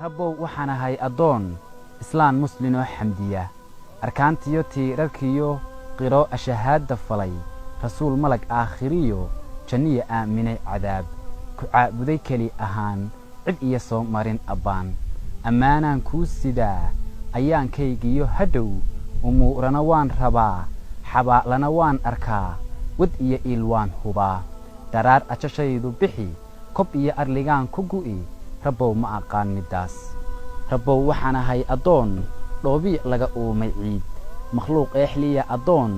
Rabbow, waxaan ahay addoon islaan muslinoo xamdiya arkaantiyo tiirarkiyo qiro ashahaadda falay, rasuul malag aakhiriyo janniya aaminay cadaab, ku caabuday keli ahaan, cid iyo soo marin abbaan. Ammaanaan kuu sidaa ayaankaygiyo hadhow, umuurana waan rabaa, xabaalana waan arkaa, wad iyo iil waan hubaa. Dharaar ajashaydu bixi, kob iyo arligaan ku gu'i. Rabbow, ma aqaan middaas. Rabbow, waxaan ahay addoon dhoobiic laga uumay ciid, makhluuq eexliya addoon,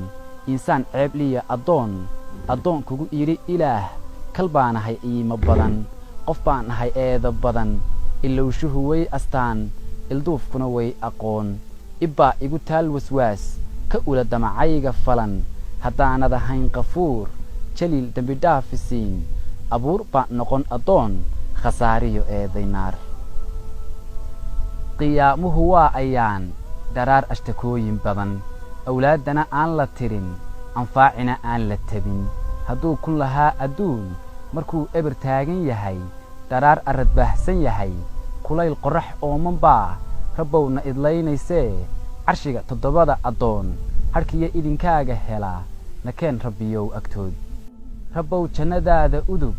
insaan ceebliya addoon, addoon kugu yidhi Ilaah kal baan ahay, iimo badan, qof baan ahay eeda badan, ilowshuhu way astaan, ilduufkuna way aqoon. Ibbaa igu taal waswaas ka ula damacayga falan. Haddaanad ahayn Qafuur Jaliil dembi dhaafisiin, abuur baan noqon addoon khasaariyo eeday naar. Qiyaamuhu waa ayaan dharaar ashtakooyin badan, awlaaddana aan la tirin, anfaacina aan la tabin. Hadduu kun lahaa adduun markuu eber taagan yahay, dharaar arrad baahsan yahay, kulayl qorrax ooman baa Rabbowna idlaynaysee, carshiga toddobada addoon hadhkiyo idinkaaga helaa nakeen Rabbiyow agtood. Rabbow, jannadaada udug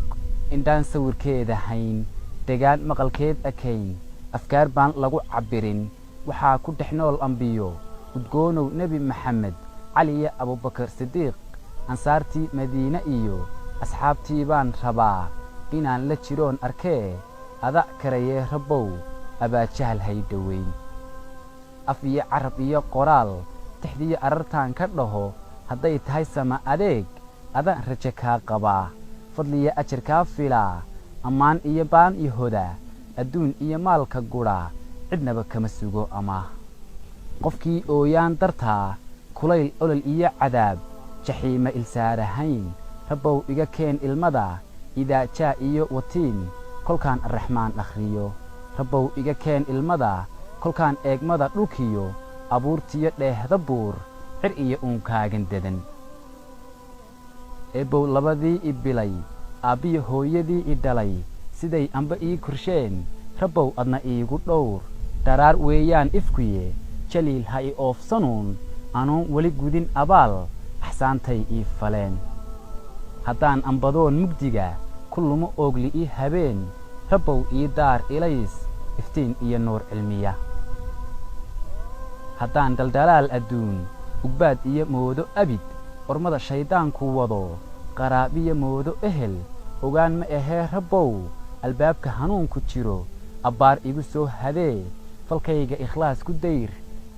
indhaan sawirkeeda hayn, degaan maqalkeed ekayn, afkaar baan lagu cabbirin. Waxaa ku dhex nool ambiyo udgoonow, Nebi Maxamed, Caliya, Abubakar Sidiiq, ansaartii Madiine iyo asxaabtii baan rabaa inaan la jiroon arkee. Ada karayee Rabbow, Abaajahal hay dhoweyn. Af iyo carab iyo qoraal tixdiyo arartaan ka dhaho, hadday tahay sama adeeg, adaan raje kaa qabaa, fadliyo ajar kaa filaa, ammaan iyo baan iyo hodaa, adduun iyo maalka gudhaa, cidnaba kama sugo amaah. Qofkii ooyaan dartaa kulayl olol iyo cadaab jaxiima ilsaarahayn, Rabbow, iga keen ilmada idaajaa iyo watiin kolkaan Arraxmaan akhriyo. Rabbow, iga keen ilmada kolkaan eegmada dhulkiyo abuurtiyo dheehda buur cir iyo uunkaagan dedan. Eebbow, labadii i bilay, aabbiyo hooyadii i dhalay, siday amba ii korsheen, Rabbow, adna iigu dhowr. Dharaar weeyaan ifkuye, Jaliil ha i oofsanuun anuun weli gudin abaal axsaantay ii faleen. Haddaan ambadoon mugdiga ku lumo oogli ii habeen, Rabbow, ii daar ilays iftiin iyo nuur cilmiya. Haddaan dhaldhalaal adduun ugbaad iyo moodo abid, ormada shayddaanku wado, qaraabiyo moodo ehel, ogaan ma ahee. Rabbow, albaabka hanuunku jiro abbaar igu soo hadee, falkayga ikhlaas ku dayr,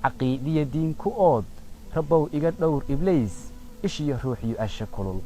caqiidiya diin ku ood. Rabbow, iga dhowr Ibliis ishiyo ruuxyu asha kulul.